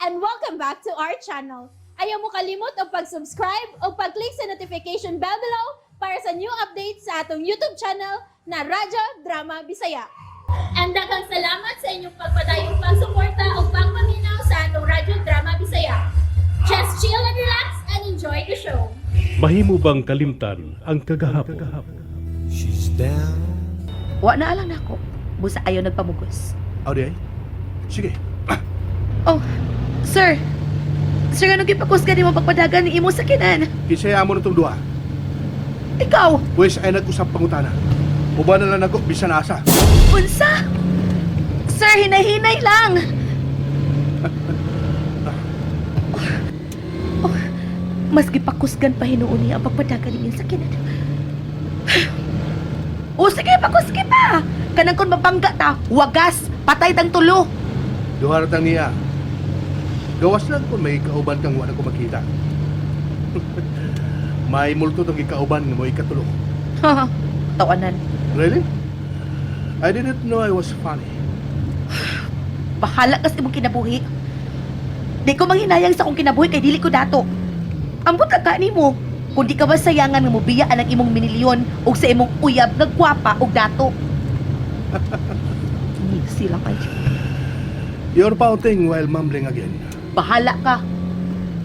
And welcome back to our channel. Ayaw mo kalimot og pag-subscribe o pag-click sa notification bell below para sa new updates sa atong YouTube channel na Radyo Drama Bisaya. And daghang salamat sa inyong pagpadayong pagsuporta o pagpaminaw sa atong Radyo Drama Bisaya. Just chill and relax and enjoy the show. Mahimo bang kalimtan ang kagahapon? She's down. Wa na alang nako. Busa ayaw nagpamugos. Aw, di ay? Sige. Oh, sir. Sir, ano gipakusgan nimo pagpadagan ni imo sakinan? Kinsay amo na itong duha. Ikaw, Pwes ay nag-usap pangutana. Uban na lang ako, bisan asa. unsa? Sir, hinay-hinay lang. Oh, mas gipakusgan pa hinuon niya ang pagpadagan ni iyang sakinan. O sige, pakusgi pa. Kanang kun mabangga ta, wagas, patay tang tulo. Duha ra tang niya. Gawas lang kung may kauban kang wala ko makita. May multo tong gikauban nga mo ikatulo. Tawanan. Really? I didn't know I was funny. Bahala kas imong kinabuhi. Di ko manghinayang sa akong kinabuhi kay dili ko dato. Ambot ka nimo. Kung di ka ba sayangan nga mobiya ang imong minilyon og sa imong uyab nga gwapa og dato. Ni sila kay. You're pouting while mumbling again. Bahala ka.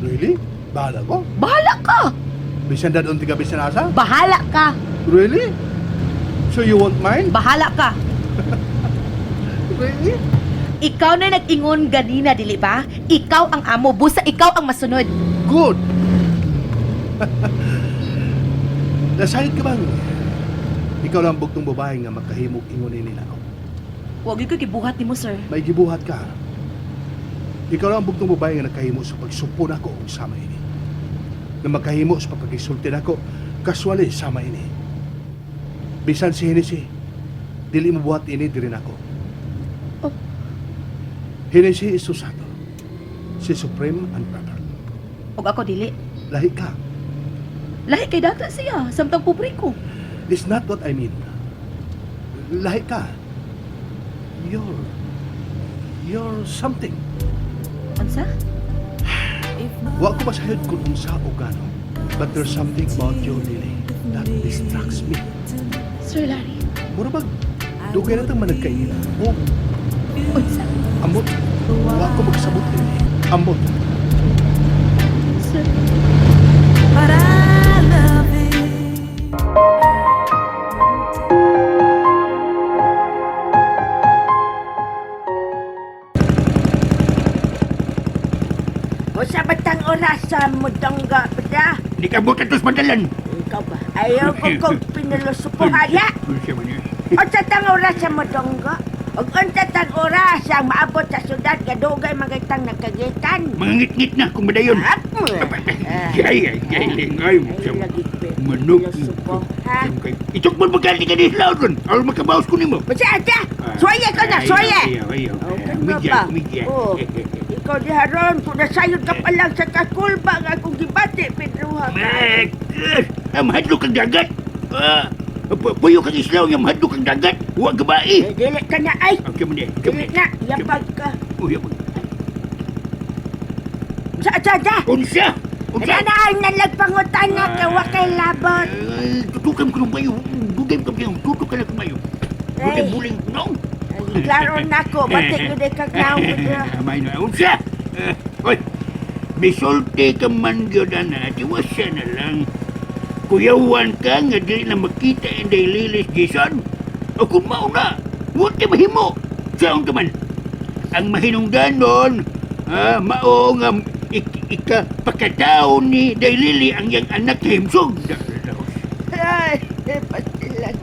Really? Bahala ko? Bahala ka. Bisan dadon tiga bisan asa? Bahala ka. Really? So you won't mind? Bahala ka. Really? Ikaw na nag-ingon ganina, dili ba? Ikaw ang amo, busa ikaw ang masunod. Good! Nasayod ka bang ikaw lang bugtong babae nga makahimog ingon ini nako. Wag ko gibuhat nimo, sir. May gibuhat ka. Ikaw lang ang bugtong babae nga nakahimo sa pagsupo nako og sama ini. Nga makahimo sa pagkagisulti nako casually sama ini. Bisan si Hennessy, dili mo buhat ini diri nako. Oh. Hennessy is Susato. Si Supreme and Proper. Og ako dili. Lahi ka. Lahi kay data siya, samtang pobre ko. It's not what I mean. Lahi ka. You're something. Unsa? Wa ko masayod kung unsa o gano. But there's something about you, Lily, that distracts me. Sir Larry, Mura bag, dugay na tang managkaila. O, unsa? ambot. Wa ko magsabot, Lily. Ambot. Sir. But I love it. Usa batang oras sa mudongga ba? Di ka buta tos padalan. Ikaw ba? Ayaw ko kong pinulosupuhan ya. Unsa tang oras sa mudongga? Ug unsa tang oras ang maabot sa syudad nga dugay magitang nagkagitan? Mga ngit-ngit na kung madayon. Hap! Ay, ay, ay, ay, Ay, lagi Manok. pinulosupo, ha? Itok mo magkali ka ni Laudon. Aron makabawas ko nimo. Basta, ate! Suwaye ka na, suwaye! Ayaw, ayaw. Oh, kano Kumidya, ba? kumidya. Oh, ikaw di haron, kung nasayod ka pa lang sa kakulba nga akong gibati, Pedro ha. Magus! Ah, mahadlok kang dagat. Ah, puyo kang islaw nga mahadlok kang dagat. Huwag ka ba Eh, eh. dili ka na, ay! Okay mo di. Dili na, yapag ka. Uy, yapag. Sa, sa, sa! Unsa? Unsa? Ano na ang nalagpangutan na kay wakay labot? Ay, tutukan ko ng bayo. Dugay ko kayo. Tutok ka lang kumayo. Dugay Ay. buling no. Ay, klaro na ko, batik ko di ka naong ko dira. Amay na. Unsa? Eh, Oy, misulti ka man gyud ana, tiwasa na lang. Kuyawan ka nga dili na makita inday lilis Jason. O kung mauna, huwag ka mahimo. Saan ka man? Ang mahinungdanon, ah, mao nga ika pakatao ni Daylili ang iyang anak himsog. Ay, pasilan.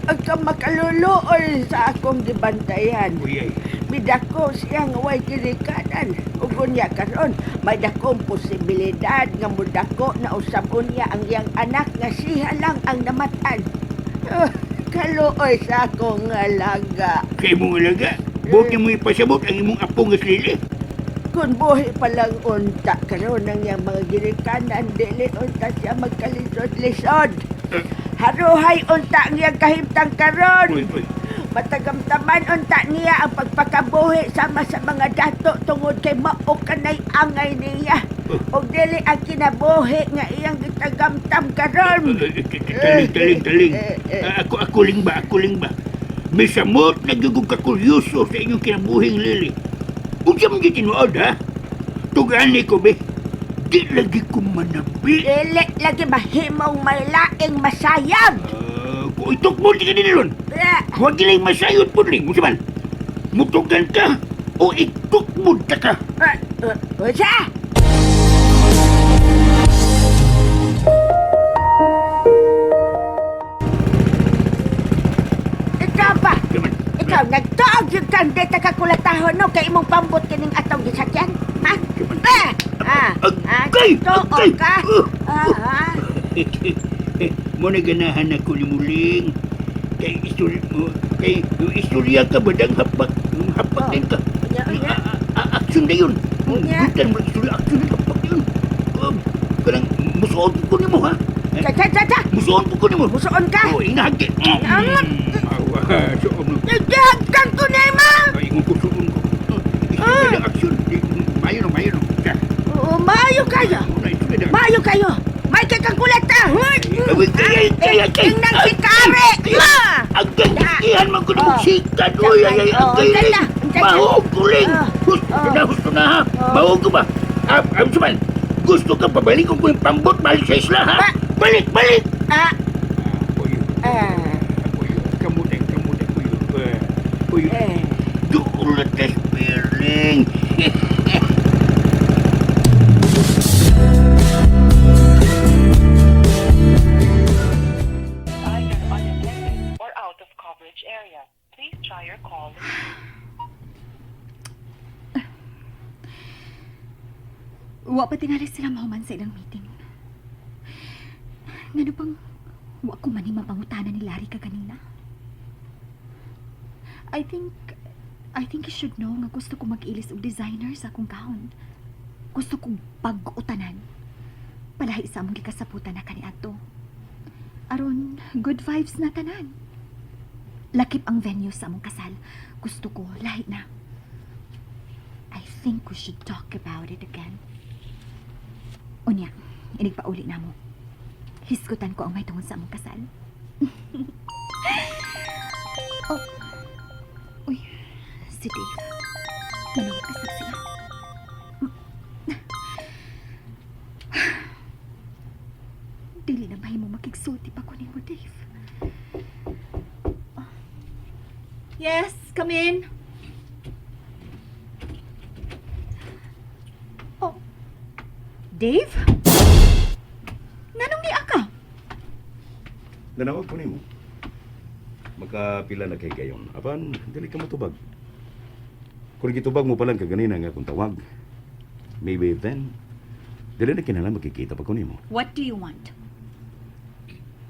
Ang makaluluoy sa akong gibantayan. Uy, ay. Midako siya nga way ginikanan. Ug unya karon, may dakong posibilidad nga mudako na usab unya ang iyang anak nga siya lang ang namatan. Ah, kaluoy sa akong alaga. Kay mong alaga, buti mo ipasabot ang imong apo nga si Lili. Kung buhi pa lang unta karon ang iyang mga ginikanan, dili unta siya magkalisod-lisod. Haruhay unta ang iyang kahimtang karon. Uy, uy. Matagamtaman unta niya ang pagpakabuhi sama sa mga dato tungod kay mao kanay angay niya. Og dili ang kinabuhi nga iyang gitagamtam karon. Taling, taling, taling. Ah, Ako, ako ling ba, ako ling ba? May samot na gugong kakuryoso sa inyong kinabuhing lili. Unsa man gyud tinuod, ha? Tugani ko, be. Di lagi ko manabi. Dili lagi mahimong may laing masayag. Ah, kung itok mo, di ka dinilon. Eh, Huwag giling masayod po ling. Unsa man? Mutugan ka o itok mo ta ka. eh, eh, Unsa? Ikaw ba? Ikaw, nagtuog yung kang deta kakulatahon no kay imong pambot kining atong gisakyan? Ha? Eh! Ah, ah, Agay! tuog Agay! ka? Ah, ah. Mo na ganahan ako ni Muling. Kay istorya mo, kay istorya ka ba dang hapak, hapak Oh. din ka. Unya, unya. Action na yun. Unya. Butan mo istorya action na hapak yun. Kanang musuon ko nimo ha. Cha, cha, cha, cha. Musuon ko nimo. Musuon ka? Oh, inahagi. Amat. Awa, suon mo. Nagdahagkan ko na, ma! Ay, ingon ko suon ko. Istorya ng action. Mayo no, mayo no. Sa, Oo, maayo kayo. muna istorya ng Maayo kayo. May kay kang kulatahon. Ay, ay, ay, ay, ay, Tingnan si Kare! Ma! Ang ganyan man ko Oh. ng sikat. Uy, ay, ay, ang Oh, galing. andyan na, andyan na. Mahuog ko rin. Oh. Husto Oh. na, husto na ha. Oh. Mahuog ko ba? Ah, ah, suman, gusto ka pabalik ko yung pambot balik sa isla ha? Ba- Balik, balik! Ah, Puyo, ah, puyo, kamutin, kamutin, puyo. Puyo, eh. doon na test feeling. Either unattended or out of coverage area. Please try your call. Wa pa tingali sila mahuman sa ilang meeting. Ngano pang wa ko man mapangutana ni Larry kaganina. I think you should know nga gusto ko mag-ilis og designer sa akong gown. Gusto kong bag-utanan. Palahi sa among gikasaputan na kaniadto. Aron, good vibes na tanan. Lakip ang venue sa among kasal. Gusto ko, lahi na. I think we should talk about it again. Unya, inigpauli na mo. Hisgutan ko ang may tungod sa among kasal. Oh. Uy, si Dave. Manawag kasab siya. Dili na mahimo makigsulti pa ko nimo, Dave. Yes, come in. Oh. Dave? Nganong niya ka? Nanawag ko nimo. Makapila na kay gayon. Apan, dili ka matubag. Kung gitubag mo pa lang kaganina nga akong tawag, maybe then, dili na kinahanglan makikita pa ko nimo. What do you want?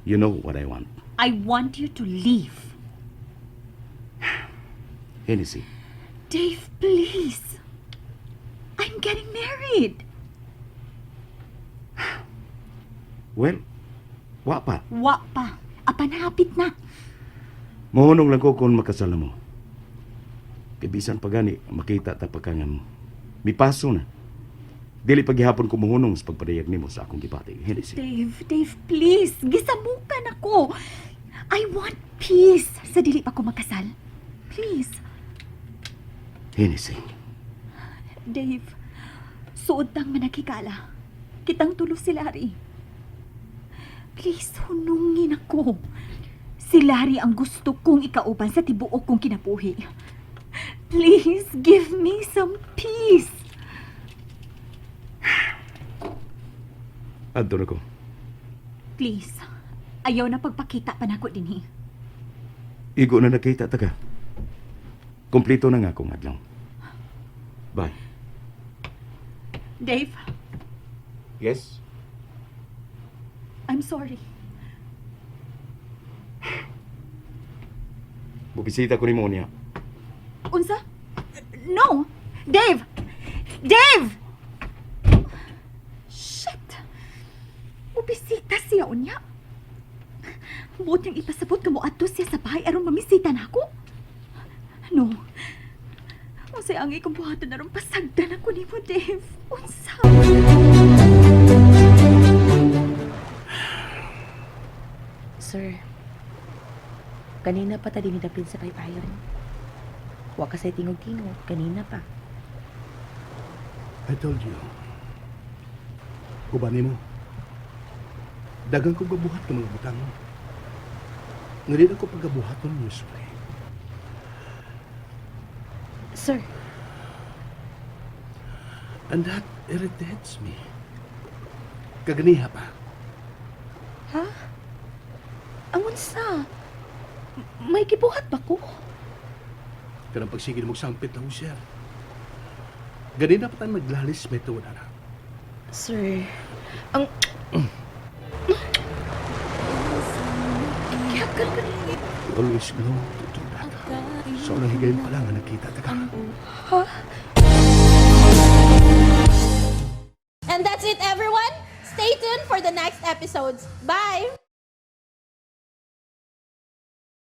You know what I want. I want you to leave. Hennessy, Dave, please. I'm getting married. Well, wa pa. Wa pa. Apan hapit na. Mohunong lang ko kung makasal na mo. Kay bisan pa gani, makita ta pa ka nga mipaso na. Dili paghihapon ko mohunong sa pagpadayag nimo sa akong gibati. Hennessy. Dave, Dave, please. Gisamukan ako. I want peace sa dili pa ko makasal. Please. Hennessy. Dave, suod tang manakikala. Kitang tulo si Larry. Please, hunungin ako. Si Larry ang gusto kong ikauban sa tibuok kong kinabuhi. Please, give me some peace. Adto na ko. Please, ayaw na pagpakita pa nako dinhi. Igo na nakita ta ka. Kompleto na nga akong adlaw. Bye. Dave, Yes? I'm sorry. Bubisita ko nimo niya. Unsa? No! Dave! Dave! Shit! Mubisita siya unya. Buot niyang ipasabot ka mo adto siya sa bahay aron mamisita na ako. No. Unsay ang ikong buhaton aron pasagdan ako nimo, Dave? Unsa? Sir, kanina pa ta dinidapin sa paypayon. Wa ka sa tingog-tingog, kanina pa. I told you. Uban nimo. Dagang ko gabuhat ng mga butang. Nga di ako pagabuhaton ni Sule. Sir, And that irritates me. Kaganiha pa. Ha? Ang unsa? May gibuhat ba ko? Kanang pagsigil mo sampit na sir. Ganina pa tayong naglalis may tuwan na. Sir, ang... Kaya ka You always know to do that. So, nang higayon pa lang nga nakita ta ka. And that's it, everyone. Stay tuned for the next episodes. Bye!